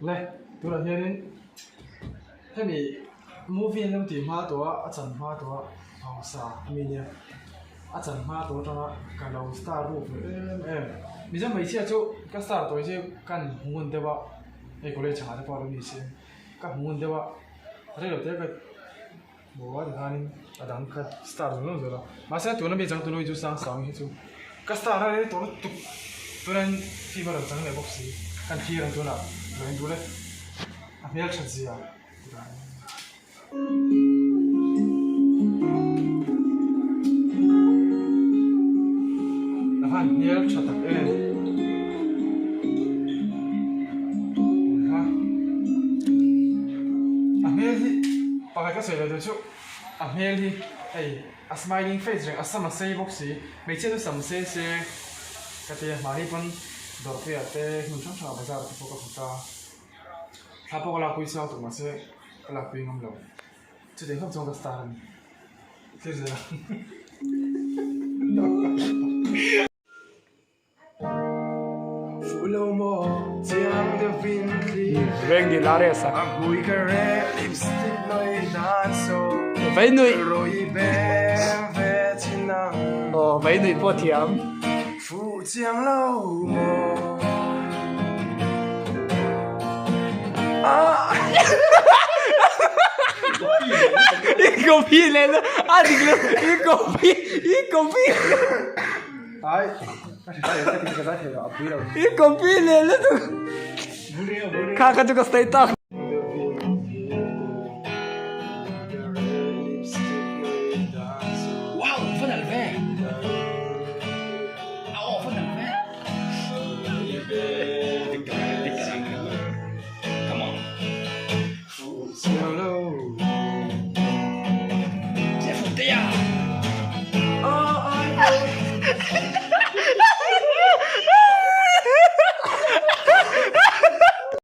Le tunah hianin hemi movie an lo tih hma tawh a a chan hma tawh a hausa ami nia a chan hma tawh atanga ka lo star ruk ve em em mizo hmeichhia chu ka star tawh hi chu ka hmu ngun deuh a hei college ah te pawh a lo ni si ka hmu ngun deuh a reilo te ka hmu a tikhanin a dang ka star zawng zawng zel a mahse tuna mi changtu nu hi chu sang sang hi chu ka star a rei tawh lutuk tunin film a rawn chang leh bawk si kan thlir ang tunah lo in duh le a hmel that zia a han hmel tha tak em a hmel hi Pakhat ka sawi ve tur chu a hmel hi hei a smiling face reng a sam a sei bawk si hmeichhia chu sam sei se ka ti a mahni pawn dawrpuiah te hmun hrang hrangah bazar te pawh ka hmu ta thla pawh ka lakpui chhuak tawh mahse ka lakpui ngam lo chutiang khawp chuan ka star a ni thlir zel ang. Veng ni la resa. Vai nui. Oh, vai nui pawh thiam. I copy leh na a dik lo i copy i copy. I copy leh lutuk kha kha chu ka stay tak.